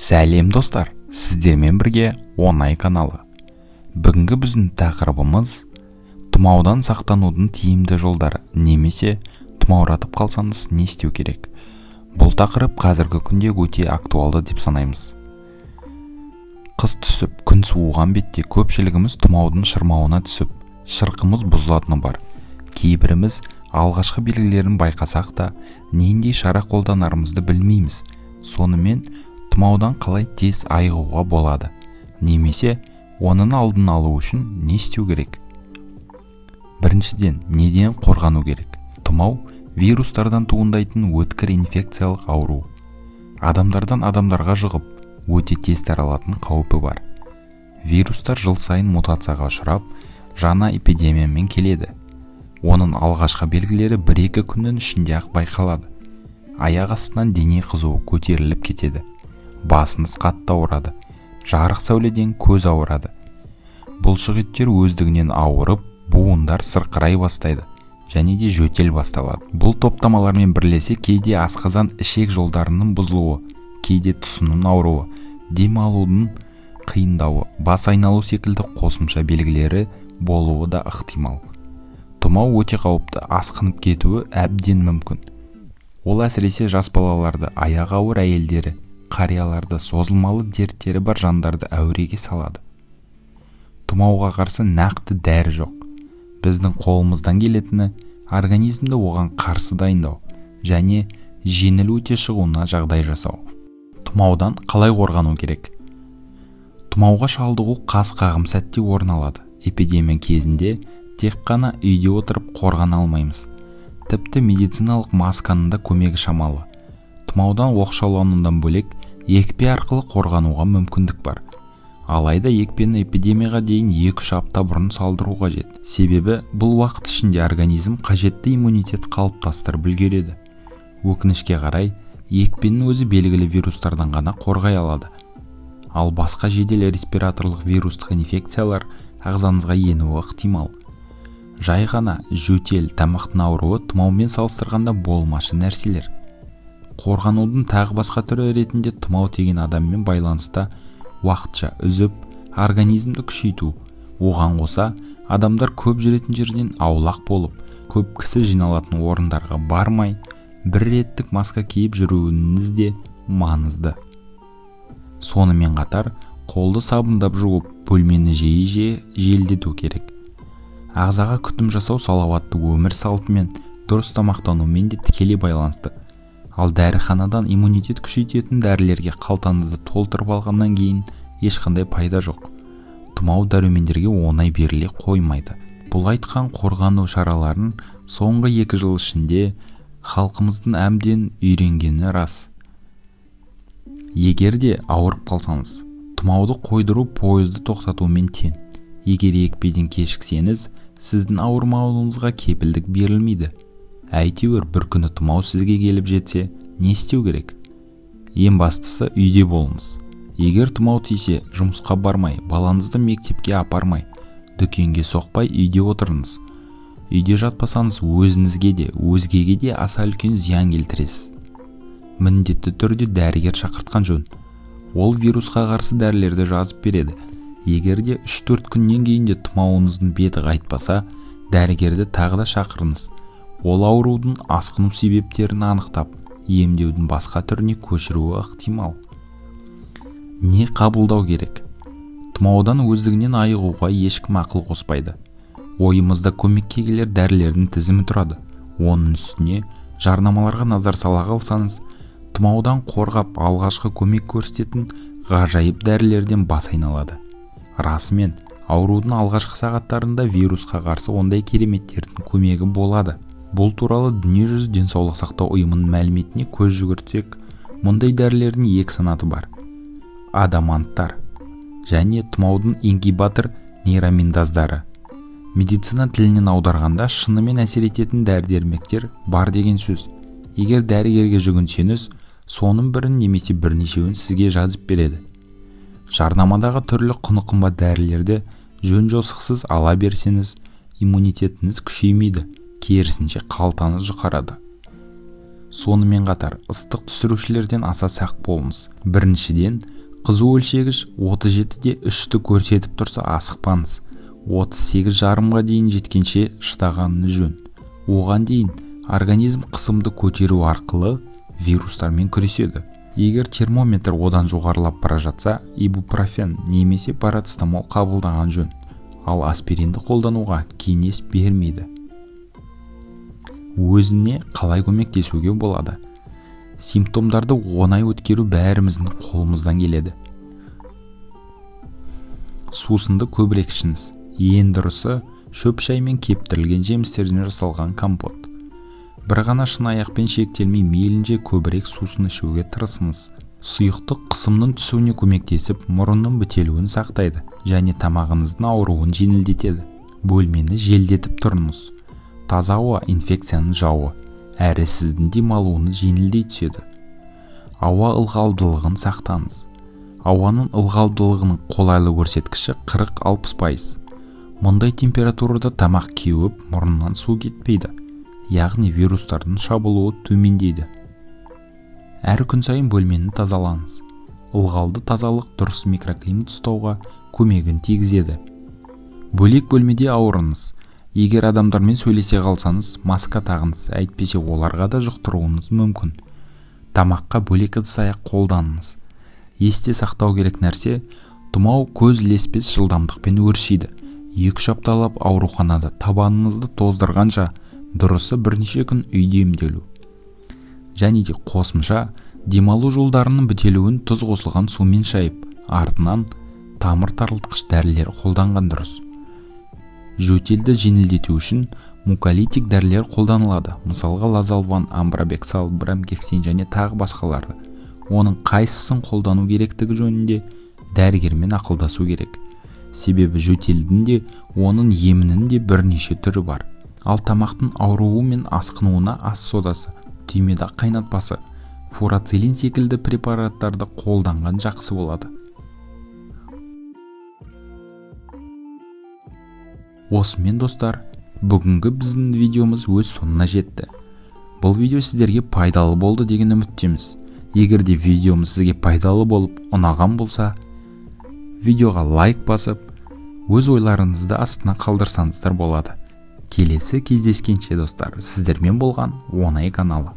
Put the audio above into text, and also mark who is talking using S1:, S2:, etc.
S1: Сәлем, достар! Сіздермен бірге Оңай каналы. Бүгінгі біздің тақырыбымыз: тұмаудан сақтанудың тиімді жолдары немесе тұмауратып қалсаңыз, не істеу керек? Бұл тақырып қазіргі күнде өте актуалды деп санаймыз. Қыс түсіп, күн суыған бетте көпшілігіміз тұмаудың шырмауына түсіп, шырқымыз бұзылатыны бар. Кейбіріміз алғашқы белгілерін байқасақ та, нендей шара қолданарымызды білмейміз. Сонымен, тұмаудан қалай тез айығуға болады немесе оның алдын алу үшін не істеу керек? Біріншіден, неден қорғану керек? Тұмау – вирустардан туындайтын өткір инфекциялық ауру. Адамдардан адамдарға жұғып, өте тез таралатын қаупі бар. Вирустар жыл сайын мутацияға ұшырап, жаңа эпидемиямен келеді. Оның алғашқы белгілері 1-2 күннің ішінде-ақ байқалады. Аяқ астынан дене қызуы көтеріліп кетеді, басыңыз қатты ауырады, жарық сәуледен көз ауырады, бұлшық еттер өздігінен ауырып, буындар сырқырай бастайды және де жөтел басталады. Бұл топтамалармен бірлесе кейде асқазан, ішек жолдарының бұзылуы, кейде тұсының ауруы, дем алудың қиындауы, бас айналу секілді қосымша белгілері болуы да ықтимал. Тұмау өте қауіпті, асқынып кетуі әбден мүмкін. Ол әсіресе жас балаларды, аяғы ауыр әйелдері, қарияларды, созылмалы дерттері бар жандарды әуреге салады. Тұмауға қарсы нақты дәрі жоқ. Біздің қолымыздан келетіні – организмді оған қарсы дайындау және жеңіл өте шығуына жағдай жасау. Тұмаудан қалай қорғану керек? Тұмауға шалдығу қас қағым сәтте орын алады. Эпидемия кезінде тек қана үйде отырып қорғана алмаймыз. Тіпті медициналық масканың да көмегі шамалы. Тұмаудан оқшауланудан бөлек, екпе арқылы қорғануға мүмкіндік бар. Алайда екпені эпидемияға дейін 2-3 апта бұрын салдыру қажет, себебі бұл уақыт ішінде организм қажетті иммунитет қалыптастырып үлгереді. Өкінішке қарай, екпенің өзі белгілі вирустардан ғана қорғай алады. Ал басқа жедел респираторлық вирустық инфекциялар ағзаңызға енуі ықтимал. Жай ғана жөтел, тамақтың ауруы тұмаумен салыстырғанда болмашы нәрселер. Қорғанудың тағы басқа түрі ретінде тұмау тиген адаммен байланыста уақытша үзіп, организмді күшейту, оған қоса адамдар көп жүретін жерден аулақ болып, көп кісі жиналатын орындарға бармай, бір реттік маска киіп жүруіңіз де маңызды. Сонымен қатар қолды сабындап жуып, бөлмені жиі-жиі желдету керек. Ағзаға күтім жасау салауатты өмір салтымен, дұрыс тамақтанумен де тікелей байланысты. Ал дәріханадан иммунитет күшейтетін дәрілерге қалтаңызды толтырып алғаннан кейін ешқандай пайда жоқ. Тұмау дәрумендерге оңай беріле қоймайды. Бұл айтқан қорғану шараларын соңғы 2 жыл ішінде халқымыздың әбден үйренгені рас. Егер де ауырып қалсаңыз, тұмауды қойдыру пойызды тоқтатумен тең. Егер екпеден кешіксеңіз, сіздің ауырмауыңызға кепілдік берілмейді. Әйтеуір бір күні тұмау сізге келіп жетсе, не істеу керек? Ең бастысы, үйде болыңыз. Егер тұмау тисе, жұмысқа бармай, балаңызды мектепке апармай, дүкенге соқпай, үйде отырыңыз. Үйде жатпасаңыз, өзіңізге де, өзгеге де аса үлкен зиян келтіресіз. Міндетті түрде дәрігер шақыртқан жөн. Ол вирусқа қарсы дәрілерді жазып береді. Егер де 3-4 күннен кейін де тұмауыңыздың беті қайтпаса, дәрігерді тағы да шақырыңыз. Ол аурудың асқыну себептерін анықтап, емдеудің басқа түріне көшіруі ықтимал. Не қабылдау керек? Тұмаудан өздігінен айығуға ешкім ақыл қоспайды. Ойымызда көмекке келер дәрілердің тізімі тұрады. Оның үстіне жарнамаларға назар сала қалсаңыз, тұмаудан қорғап, алғашқы көмек көрсететін ғажайып дәрілерден бас айналады. Расымен, аурудың алғашқы сағаттарында вирусқа қарсы ондай кереметтердің көмегі болады. Бұл туралы Дүниежүзі денсаулық сақтау ұйымының мәліметіне көз жүгіртсек, мұндай дәрілердің екі санаты бар: адаманттар және тұмаудың ингибатор нейрамидаздары. Медицина тілінен аударғанда, шынымен әсер ететін дәрі-дәрмектер бар деген сөз. Егер дәрігерге жүгінсеңіз, соның бірін немесе бірнешеуін сізге жазып береді. Жарнамадағы түрлі құны қымбат дәрілерді жөн-жосықсыз ала берсеңіз, иммунитетіңіз күшеймейді, керісінше, қалтаңыз жұқарады. Сонымен қатар ыстық түсірушілерден аса сақ болыңыз. Біріншіден, қызу өлшегіш 37,3-ті көрсетіп тұрса асықпаңыз. 38,5-ға дейін жеткенше шыдағаныңыз жөн. Оған дейін организм қысымды көтеру арқылы вирустармен күреседі. Егер термометр одан жоғарылап бара жатса, ибупрофен немесе парацетамол қабылдаған жөн. Ал аспиринді қолдануға кеңес бермейді. Өзіне қалай көмектесуге болады? Симптомдарды оңай өткеру бәріміздің қолымыздан келеді. Сусынды көбірек ішіңіз. Ең дұрысы шөп шай мен кептірілген жемістерден жасалған компот. Бір ғана шыныаяқпен шектелмей мейлінше көбірек сусын ішуге тырысыңыз. Сұйықтық қысымның түсуіне көмектесіп, мұрынның бітелуін сақтайды және тамағыңыздың ауруын жеңілдетеді. Бөлмені желдетіп тұрыңыз. Таза ауа инфекцияның жауы, әрі сіздің демалуыңыз жеңілдей түседі. Ауа ылғалдылығын сақтаңыз. Ауаның ылғалдылығының қолайлы көрсеткіші 40-60%. Мұндай температурада тамақ кеуіп, мұрыннан су кетпейді, яғни вирустардың шабылуы төмендейді. Әр күн сайын бөлмені тазалаңыз. Ылғалды тазалық дұрыс микроклимат ұстауға көмегін тигізеді. Бөлек бөлмеде ауырыңыз. Егер адамдармен сөйлесе қалсаңыз, маска тағыңыз, әйтпесе оларға да жұқтыруыңыз мүмкін. Тамаққа бөлек ыдыс-аяқ қолданыңыз. Есте сақтау керек нәрсе, тұмау көз ілеспес жылдамдықпен өршиді. 2-3 апталап ауруханада табаныңызды тоздырғанша, дұрысы бірнеше күн үйде емделу. Және де қосымша демалу жолдарының бітелуін тұз қосылған сумен шайып, артынан тамыр тарылтқыш дәрілер қолданған дұрыс. Жөтелді жеңілдету үшін муколитик дәрілер қолданылады. Мысалға лазолван, амбробексал, бромгексин және тағы басқалары. Оның қайсысын қолдану керектігі жөнінде дәрігермен ақылдасу керек. Себебі жөтелдің де, оның емінің де бірнеше түрі бар. Ал тамақтың ауруы мен асқынуына ас содасы, түймедақ қайнатпасы, фурацилин секілді препараттарды қолданған жақсы болады. Осымен, достар, бүгінгі біздің видеомыз өз соңына жетті. Бұл видео сіздерге пайдалы болды деген үміттеміз. Егер де видеомыз сізге пайдалы болып ұнаған болса, видеоға лайк басып, өз ойларыңызды астына қалдырсаңыздар болады. Келесі кездескенше, достар, сіздермен болған Оңай каналы.